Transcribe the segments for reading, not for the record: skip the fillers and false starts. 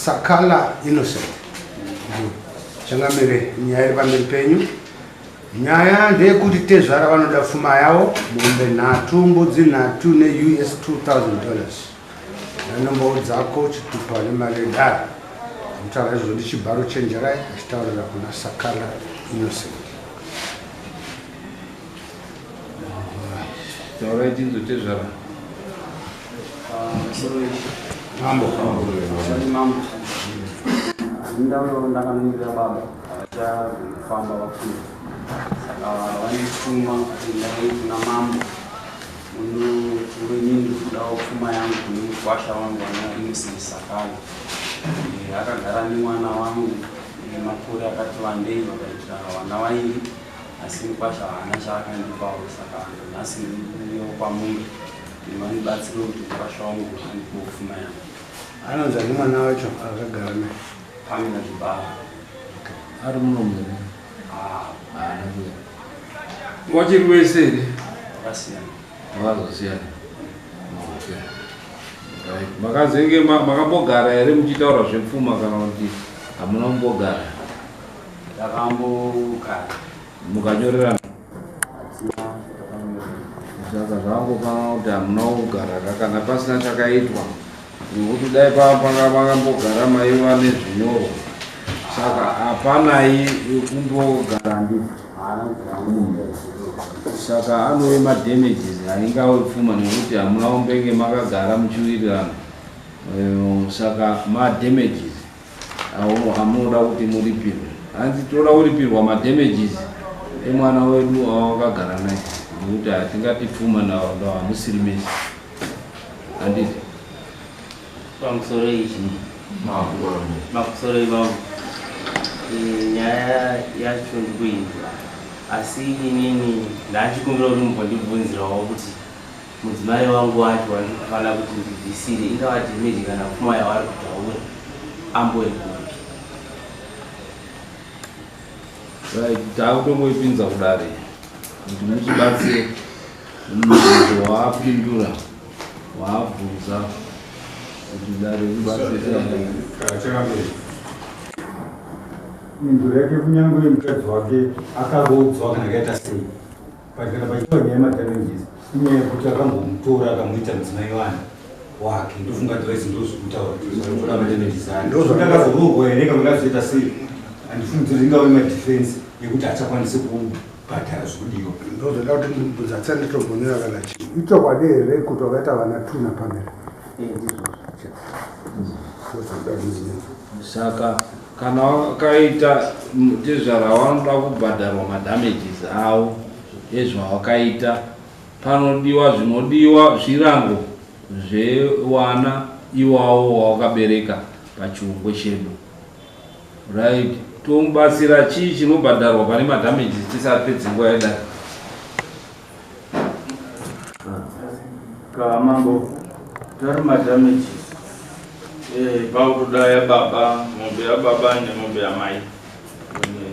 Sakala Innocent. Changamire, nyaya iri pamberi penyu. Nyaya ndeyekuti tezvara vanoda pfuma yavo, mombe nhatu, mbudzi nhatu neUS $2000. Ndanombowo dzako chitupa nemari yedare. Mutaura izvozvo ndichibharo chenjerai achitaurira kuna Sakala Innocent. Taurai tinzwe tezvara. Mambo. Mambo. Ndauya ndakamirira baba vachafamba vakuru. Saka vanituma kuti ndai kuna mambo. Munotuwe nyingi kudawo pfuma yangu kune mukwasha wangu ana Innocent Sakala. Akagara nemwana wangu makore akati wandei vakaita vana vairi. Asi mukwasha haana chaakandipawo, saka nhasi ndiri kwamuri vandibatsire kuti mukwasha wangu andipewo pfuma yangu. Anonzi ani mwana wacho akagara naye? Pamela Chibara. Ari muno here? Haana kuuya. Wachiri wese here? Vakasiyana. Vakazosiyana. Okay. Right. Makazenge makambogara here muchitaura zvepfuma kana kuti hamuna kumbogara? Takambogara. Mukanyorerana? Saka zvangofanana kuti hamuna kugara kana pasina chakaitwa, nekuti dai makambogara maiva nezvinyorwa. Saka hapanai kumbogara ndipo. Saka anove madamages aingawe pfuma nekuti hamuna kumbenge makagara muchiwirirana. Saka madamages amunoda kuti muripirwe. Hanzi toda kuripirwa madamages emwana wedu awakagara naye, nekuti hatingati pfuma hamusiri mese. Handiti? Pamusoro ichi. Pamusoro ipapo. Nyaya yacho ndikuinzwa. Asi inini ndachikumbira kuti mumbondibvunzirawo kuti mudzimai wangu wacho wandikufanira kuti ndibvisire ingava damage kana pfuma yavari kutaura ambori kupi. Right, takutongoipinza kudare kuti muchibatsire mubvunzo waapindura waabvunza kuti dare ribatsire. Mhinduro yake kunyange mukadzi wake akarodzwa kana akaita sei, but kana pachiitwa nyaya yemadamages inyaya yekuti akambomutora akamuita mudzimai wani wake, ndofunga advice ndozvikutaura kuti madamages ane kuti akazoroorwa here kana akazoita sei, handifungi kuti ingave madefense yekuti achakwanisi kubhadhara zvikudiwa. Ndozoda kuti ndibvunza tsanditogonera kana chii. Ichokwadi here kuti wakaita vana 2 naPamela? Saka kana wakaita tezvara vanoda kubhadharwa madamages avo ezvawakaita, panodiwa zvinodiwa zvirango zvevana iwawo wawakabereka pachiungwe chedu. Right, tomubatsira chii chinobhadharwa pane madamages tisapedze nguva yedare. Mambo, tari madamages pakutoda yababa, mombe yababa nemombe yamai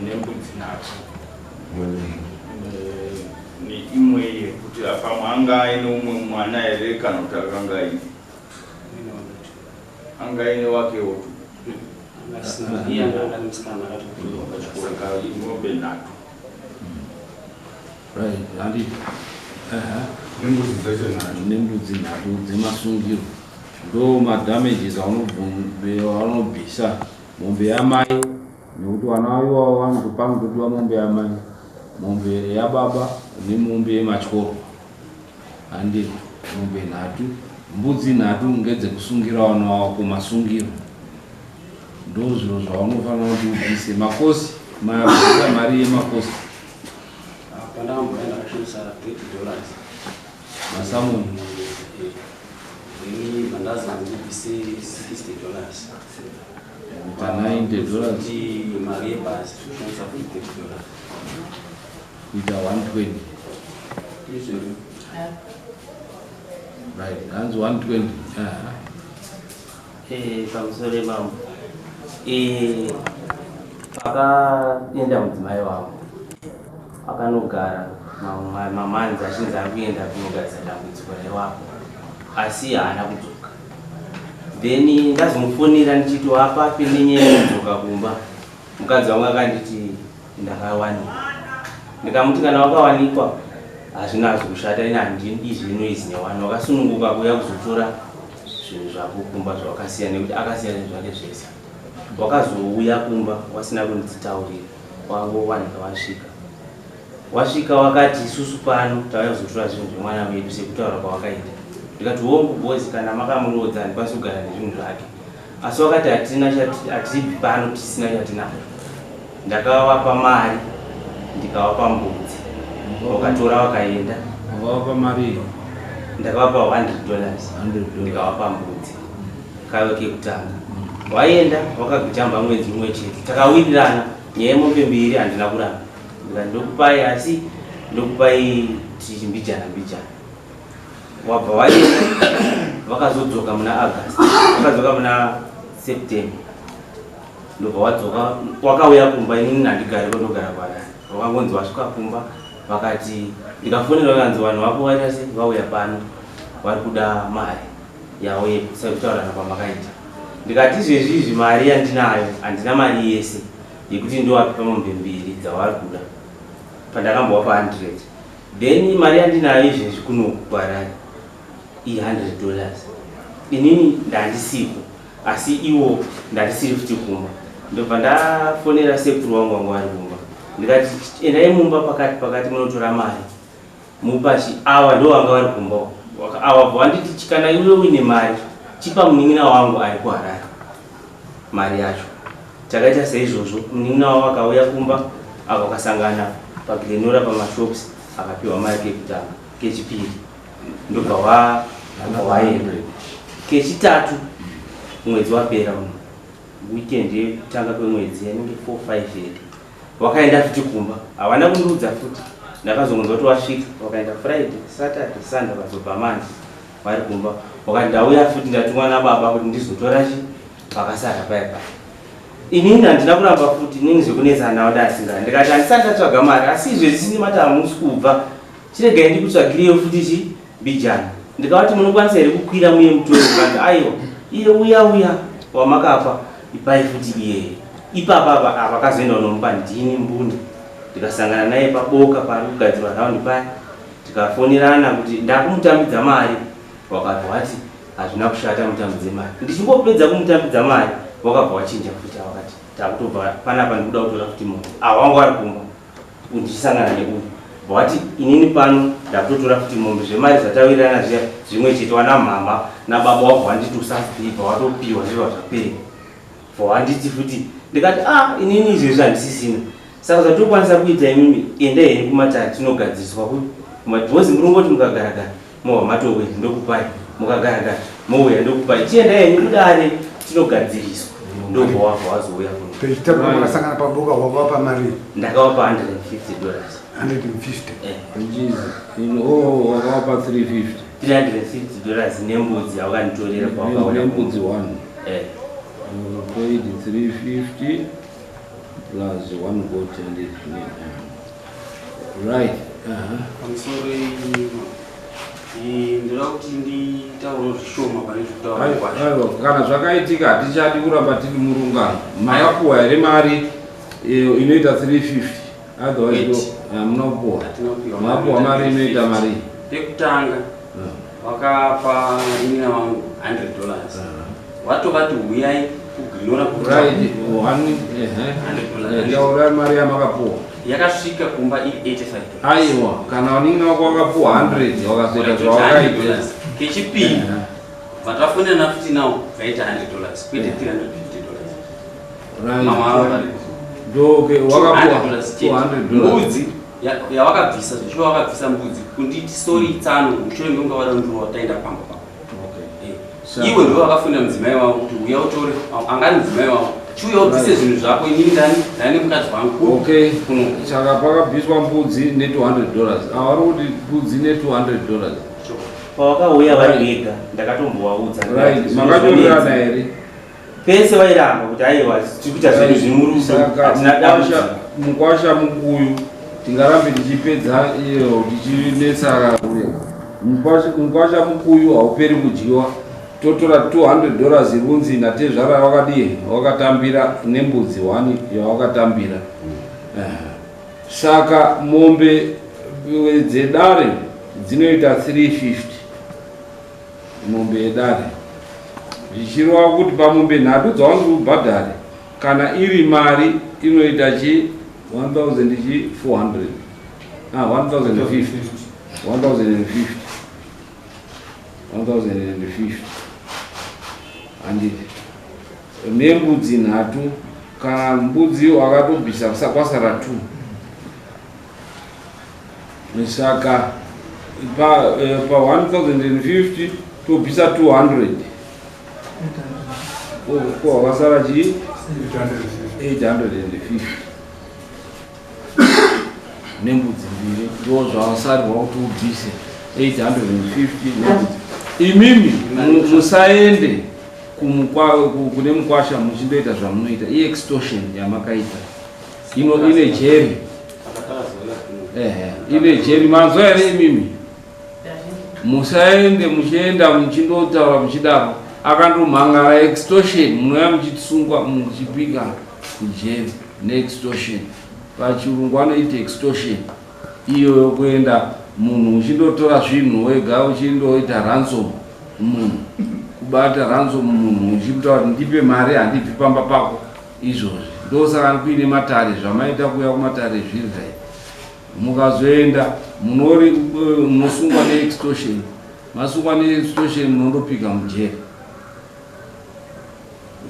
nembudzi nhatu neimwe yekuti pamwe anga aine umwe mwana here kana kuti akanga aine anga aine wakewo saka mombe nhatu. Right, handiti? Nembudzi dzacho nhatu. Nembudzi nhatu dzemasungiro ndo madamages aunobvisa mombe yamai, nekuti vana ivavo vanotopangodiwa mombe yamai, mombe yababa nemombe yematyorwa. Handiti? Mombe nhatu, mbudzi nhatu ngedzekusungira vana vako masungiro. Ndo zviro zvaunofanira kuti ubvise. Makosi, mabvisa mari yemakosi. Pandamboenda ndakashandisa $30. Masamoni. Ini mandazi ndibvise $60. Kuita $90. Kuti mari yebhasi kushandisa $30. Kuita 120. Izvozvo. Right, hanzi 120. Pamusoro mambo, pakaenda mudzimai wangu akanogara mamanzi achinzi ari kuenda kunogarisa dambudziko raivapo, asi haana kudzoka. Then ndazomufonera ndichiti wapapi nenyaya yekudzoka kumba. Mukadzi wangu akanditi ndakawanikwa. Ndikamuti kana wakawanikwa hazvina hazvo kushata, ini handidi zvenoise nevanhu. Wakasununguka kuuya kuzotora zvinhu zvako kumba zvawakasiya nekuti akasiya zvinhu zvake zvese. Wakazouya kumba wasina kunditaurira, wangowanika wasvika. Wasvika wakati isusu pano tauya kuzotora zvinhu zvemwana wedu sekutaura kwawakaita. Ndikati hongu boys, kana makamuroodza handikwanisi kugara nezvinhu zvake. Asi wakati hatina hatibvi pano tisina chatinacho. Ndakavapa mari ndikavapa mbudzi. Wakatora wakaenda. Wakavapa mari? Ndakavapa $100. $100. Ndikavapa mbudzi. Kave kekutanga. Waenda wakagujamba mwedzi umwe chete. Takawirirana nyaya yemombe mbiri handina kuramba. Ndikati ndokupai asi ndokupai tichimbijana mbijana. Wabva waenda vakazodzoka muna August. Vakadzoka muna September. Ndobva wadzoka wakauya kumba inini handigari kondogara kwarari. Wakangonzi wasvika kumba vakati ndikafonera vakanzi vanhu vako vaita sei vauya pano vari kuda mari yavo yekutaurana kwamakaita. Ndikati izvezvi izvi mari yandinayo handina mari yese yekuti ndovape mombe mbiri dzavari kuda. Pandakambovapa 100. Then mari yandinayo izvezvi kunoku kuHarare i$100. Inini ndandisiko asi iwo ndandisiri futi kumba. Ndobva ndafonera sekuru wangu wanga vari kumba. Ndikati endai mumba pakati pakati munotora mari. Mupachi awa ndo vanga vari kumba. Awa bva vanditi kana iwe uine mari chipa munin'ina wangu ari kuHarare mari yacho. Takaita seizvozvo munin'ina wavo akauya kumba akasangana paGlenora pamashops akapiwa mari kekutanga kechipiri ndobva waenda kechitatu mwedzi wapera uno weekend yekutanga kwemwedzi yanenge 4 5 here wakaenda futi kumba havana kundiudza futi ndakazongonzwa kuti wasvika wakaenda Friday, Saturday, Sunday vakazobva manje vari kumba wakati ndauya futi ndatumwa nababa kuti ndizotora chi pakasara paya paya. Inini handina kuramba futi inini zvekunetsana navo ndaasingana. Ndikati handisati ndatsvaga mari asi izvezvi sini mati hamusi kubva chiregai ndikutsvagireyo futi chi mbijana. Ndikavati munokwanisa here kukwira muye mutoro kanzi aiwa iye uya uya wamakapa ipai futi iyeye. Ipapa apa avakazoenda kunomupa ndini mbuni ndikasangana naye paboka pari kugadzirwa raundi paya tikafonerana kuti ndakumutambidza mari wakabva wati hazvina kushata mutambidze mari. Ndichingopedza kumutambidza mari wakabva wachinja futi wakati takutobva panapa ndikuda kutora futi mombe. Awa wangu ari kumba ndichisangana neuyu wati inini pano ndakutotora futi mombe zvemari zvatawirirana zviya zvimwe chete wana mama nababa wabva wanditi usazibva watopiwa zviva zvapera. Bva wanditi futi ndikati ah inini izvezvi handisisina saka zvatokwanisa kuita imimi endai henyu kumatare tinogadziriswa kumadhozi murongoti mukagaragara mobva matouya ndokupai mukagaragara mouya ndokupai chiendai henyu kudare tinogadziriswa ndobva wabva wazouya kuno. Pechitatu makasangana paboka wakavapa mari? Ndakavapa $150. 150. Which is in all wakavapa 350. $350 nembudzi yawakanditorera pawakauya. Nembudzi 1. You paid 350 plus one goat and it. Right. Pamusoro ndoda kuti nditaure zvishoma pane zvekutaura kwacho. Aiwa, kana zvakaitika hatichadi kuramba tiri murungano. Makapuwa here mari inoita 350? Otherwise hamuna kupuwa. Makapuwa mari inoita mari. Pekutanga wakapa munin'ina wangu $100. Watovati huyai kuGlenora kuti Right, one taura mari yamakapuwa. Yakasvika kumba iri $85. Aiwa, kana munin'ina wako wakapuwa 100 wakazoita zvawakaita. Kechipiri vatafonera futi nawo vaita $100 kwete $350. Right. Mama wavo Ndoke wakapuwa $200 chete. $200. Mbudzi yawakabvisa zvichiva wakabvisa mbudzi kunditi sorry tsano mushure mekunge wadandirwa taenda pamba pako. Okay. Iwe ndiwe wakafonera mudzimai wangu kuti uya utore angari mudzimai wangu chiuya ubvise zvinhu zvako inini ndani ndani mukadzi wangu. Okay. Saka pakabviswa mbudzi ne $200. Avari kuti mbudzi ne $200. Pawakauya vari vega ndakatombovaudza. Right, makatorerana here? Pese vairamba kuti aiwa tiri kuita zvinhu zviri murudo Saka hatina dambudziko. Mukwasha mukuyu tingarambe tichipedza iyo tichinetsa kureka. Mukwasha mukuyu hauperi kudyiwa. Totora 200 dollars iri kunzi natezvara wakadii wakatambira nembudzi one yawakatambira. Saka mombe dzedare dzinoita 350 mombe yedare, zvichireva kuti pamombe nhatu dzawanzi ubhadhare, kana iri mari inoita chi 1000 chi 400, ah, 1050, 1050, 1050, handiti? Nembudzi nhatu, kana mbudzi wakatobvisa kwasara 2. Saka pa 1050 tobvisa 200, ko wakasara chii? 850 nembudzi mbiri. Ndo zvawasarwa kuti ubvise, 850 nembudzi. Imimi musaende kune mukwasha muchindoita zvamunoita. Iextortion yamakaita ino, ine jeri. Ehe, ine jeri. Manzwa here imimi? Musaende muchienda muchindotaura muchidaro. Akandomhangara extortion, munouya muchisungwa, muchipika kujeri neextortion. Pachirungu anoita extortion iyo yokuenda munhu uchindotora zvinhu wega, uchindoita ransom munhu, kubata ransom munhu, uchimutaura kuti ndipe mari, handibvi pamba pako. Izvozvi ndosaka kuine matare. Zvamaita kuuya kumatare zviri right. Mukazoenda munori munosungwa neextortion. Masungwa neextortion, munondopika mujeri.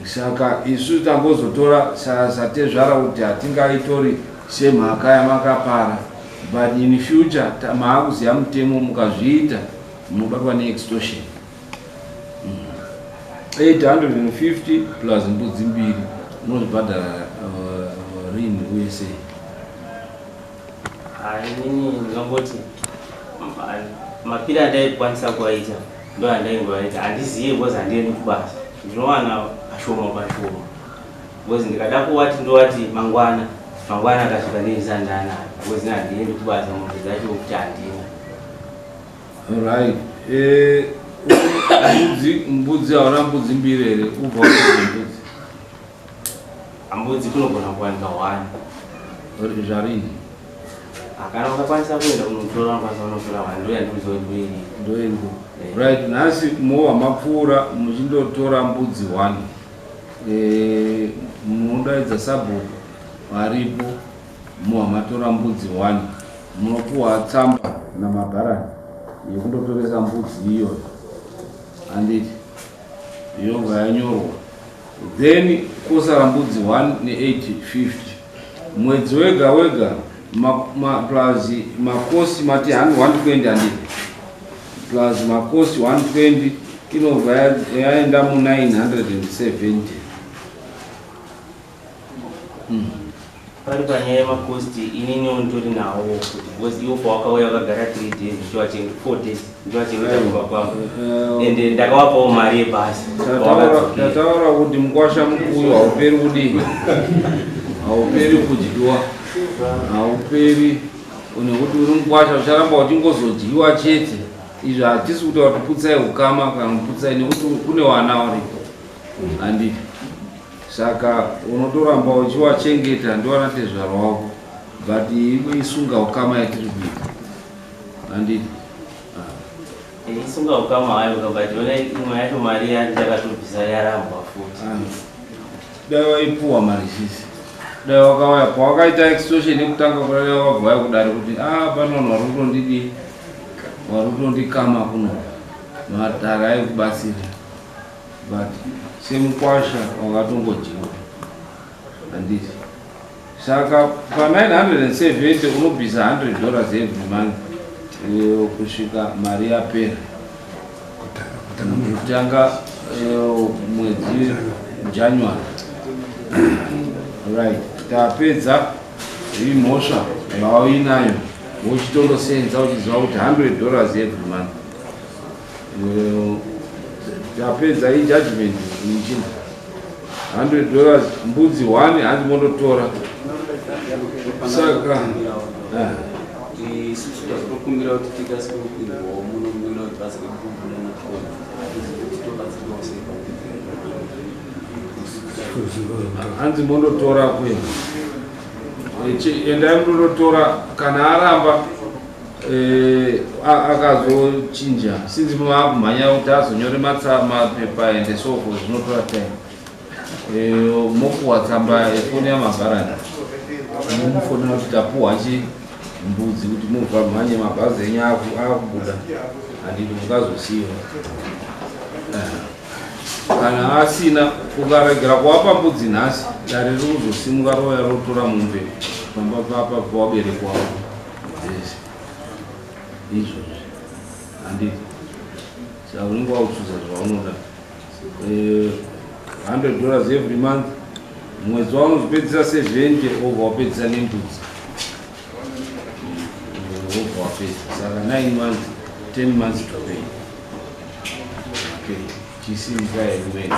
Saka isu tangozotora satezvara kuti hatingaitori semhaka yamakapara, but in future maakuziva mutemo. Mukazviita munobatwa neextortion. 850 plus mbudzi mbiri, unozvibhadhara rini uye sei? Hai, inini ndingangoti mapiri andaikwanisa kuaita ndo andaingoaita. Handizive because handiendi kubasa, ndinowana pashoma pashoma, because ndikada kuwati ndowati mangwana mangwana akasvika ndinisa ndanayo, because ini handiendi kubasa, mombe dzacho kuti handina. Right. Mbudzi hauna mbudzi mbiri here? Ubva mbudzi. Mbudzi kunogona kuwanika one. Zvarini? Kana ukakwanisa kuenda kunotora, unokwanisa kunotora one, ndo yandikuziva kuti ndoiri. Ndoiripo. Right, nhasi mova mapfuura muchindotora mbudzi one. Munodaidza sabhuku varipo, mova matora mbudzi one. Munopuhwa tsamba namabharani yekundotoresa mbudzi iyoyo, handiti? Yobva yanyorwa, then kosara mbudzi 1 ne850 mwedzi wega wega, plus macosts mati 120, handiti? Plus macosts 120, inobva yaenda mu970. Pari panyaya yemacosts, ininiwo nditori nawo kuti, because iwo pawakauya wakagara 3 days ndichiwachengeta, 4 days ndichiwachengeta kumba kwangu, ende ndakavapawo mari yebhasi. Tataura kuti mukwasha mukuyu hauperi kudii? Hauperi kudyiwa, hauperi, nekuti uri mukwasha, ucharamba uchingozodyiwa chete. Izvo hatisi kutaura kuti putsai ukama kana kuputsai, nekuti kune wana waripo, handiti? Saka unotoramba uchiwachengeta, ndiwana tezvaro wako, but isunga ukama yatiri kuita, handiti? Isunga ukama hayo, but ona imwe yacho mari yandakatobvisa yarambwa futi. Dai waipuwa marisisi, dai wakauya pawakaita extortion yekutanga kudai, wakabva waya kudare kuti a pane vanhu vari kutondidii, vari kutondikama kuno, matare aikubatsira. But semukwasha wakatongodyiwa, handiti? Saka pa970 unobvisa $100 every month kusvika mari yapera, kutanga mwedzi January. Right, tapedza. Imhosva yawauinayo, wochitondosenza uchiziva kuti $100 every month. Tapedza ijudgment muchinda. $100, mbudzi 1, hanzi mondotora. Saka Isusu tazotokumbira kuti tikasike kupinzwawo muno munoenda kuti basa rekubuda natikona kuti tobatsirwawo sei. Hanzi mondotora kwenu. Endai mundotora. Kana aramba, akazochinja, sinzi maakumhanya kuti azonyore mapepa ende sofo, zvinotora time. Mopuhwa tsamba yefoni yamabharani, momufonera kuti tapuhwa chimbudzi, kuti mubva mhanye, mabhazi enyu akubuda, handiti? Mukazosiyiwa. Kana asina, ukaregera kuvapa mbudzi nhasi, dare riri kuzosimuka rouya rotora mombe pamba papa pawabereki wavo dzese izvozvi, handiti? Saka unenge wakuchuza zvaunoda. $100 every month, mwedzi waunozopedzisa 70, wobva wapedzisa nembudzi, wobva wapedza. Saka 9 months, 10 months to pay. Okay, chisimuka yekumene.